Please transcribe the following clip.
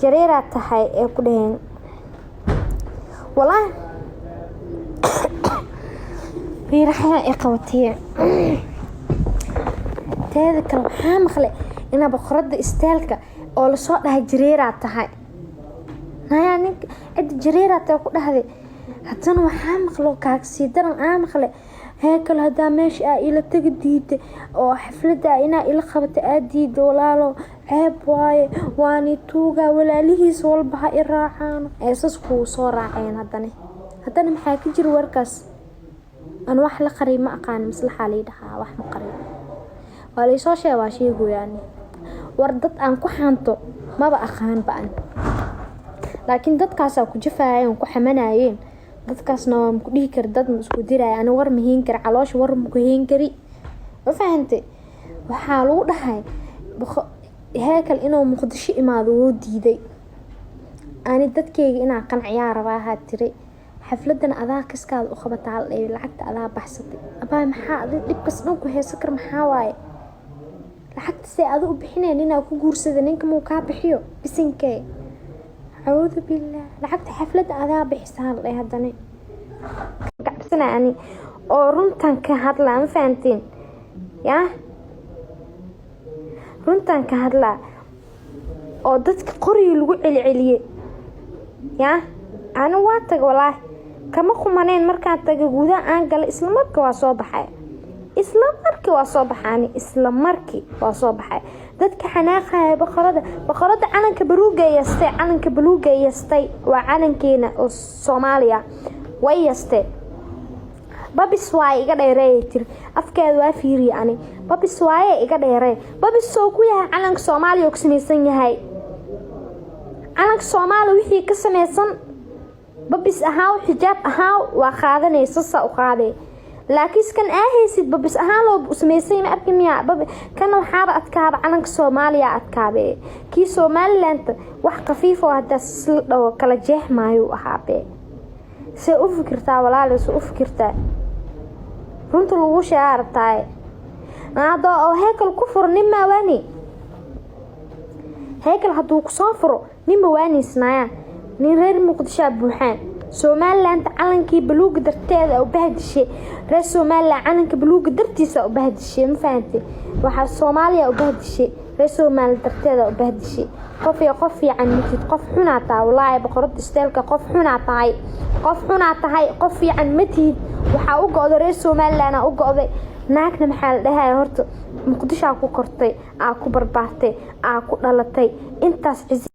Jareeraa tahay ee ku dhaheen. Walaahi riiraxyaa ay qabatay. Teeda kale, waxaa maqlay inaa boqorada istaalka oo lasoo dhahay jareeraa tahay. Nayaa, ninka cidda jareeraa tahay ku dhahday. Haddana waxaa maqlo kaagsii daran aa maqlay, Heekal hadaa meesha aa ila tagi diiday oo xaflada inaa ila qabata aa diiday, walaalo ceeb waaye, waani tuugaa, walaalihiis walba ha i raacaan ee sas kugu soo raaceen. Haddana maxaa ka jira warkaas? An wax la qariy ma aqaan, maslaxaa lii dhahaa, wax ma qariy. Waa laysoo sheega, waa sheegoyaani. War dad aan ku xanto maba aqaan ba an, laakiin dadkaasaa ku jafaayeen, ku xamanayeen. Dadkaasna waa maku dhihi kari, dad ma isku diraya ani. War ma hayn kari, caloosha war maku hayn kari, ma fahantay? Waxaa lagu dhahay Heekal inuu Muqdisho imaado wuu diiday. Ani dadkeyga inaa qanciyaa rabaa haa tiri. Xafladana adaa kiskaada u qabataa la dhahay, lacagta adaa baxsatay. Abaa, maxaa adi dhibkas dhan ku haysan kar? Maxaa waaye lacagta see adi u bixineen inaa ku guursada? Ninka muu kaa bixiyo? Bisinkee, acuudu billah. Lacagta xafladda adaa bixisaa la dhahay. Haddana kacabsana ani oo runtan ka hadlaa, ma fahanteen? Yaa runtan ka hadlaa oo dadka qoriga lagu celceliyey. Yaa ani waa taga, walaahi kama qumaneen. Markaan taga gudaha aan galay, isla markii waa soo baxay, isla markii waa soo baxaani, isla markii waa soo baxay. Dadka xanaaqaya boqorada calanka baluuga yastay, calanka baluuga yastay, waa calankeena oo Soomaaliya way yastay. Babis waaye iga dheereeyay tiri. Afkeeda waa fiiriye ani. Babis waaye iga dheeree. Babis soo ku yahay calanka Soomaaliya oo ka samaysan yahay. Calanka Soomaaliya wixii ka samaysan, babis ahaaw, xijaab ahaaw, waa qaadanaysa, saa u qaaday. Laakiin kan aa haysid babis ahaan loo samaysay, ma arki miyaa? Kana waxaaba adkaaba calanka Soomaaliya adkaabe. Kii Somaliland wax khafiif oo hadaa sla dhawo kala jeex maayuu ahaabe. See u fikirtaa, walaali? See u fikirtaa? Runta lagu sheegaa rabtaaye. Hadoo oo Heekal ku furo, nin maawaani. Heekal hadduu kusoo furo, ninba waaniisnaayaan. Nin reer Muqdishoa buuxaan. Somaliland calankii baluuga darteeda u bahdishay. Reer Somaliland calanka baluuga dartiisa u bahdishay, ma fahantay? Waxaa Soomaaliya u bahdishay, reer Somaliland darteeda u bahdishay. Qof iyo qof fiican matid, qof xunaa tahay. Walaahi boqorada isteelka, qof xunaa tahay, qof xunaa tahay, qof fiican ma tihid. Waxaa u go'day reer Somaliland u go'day. Naagna maxaa la dhahaya? Horta Muqdishoa ku kortay, aa ku barbaartay, aa ku dhalatay, intaas cisi.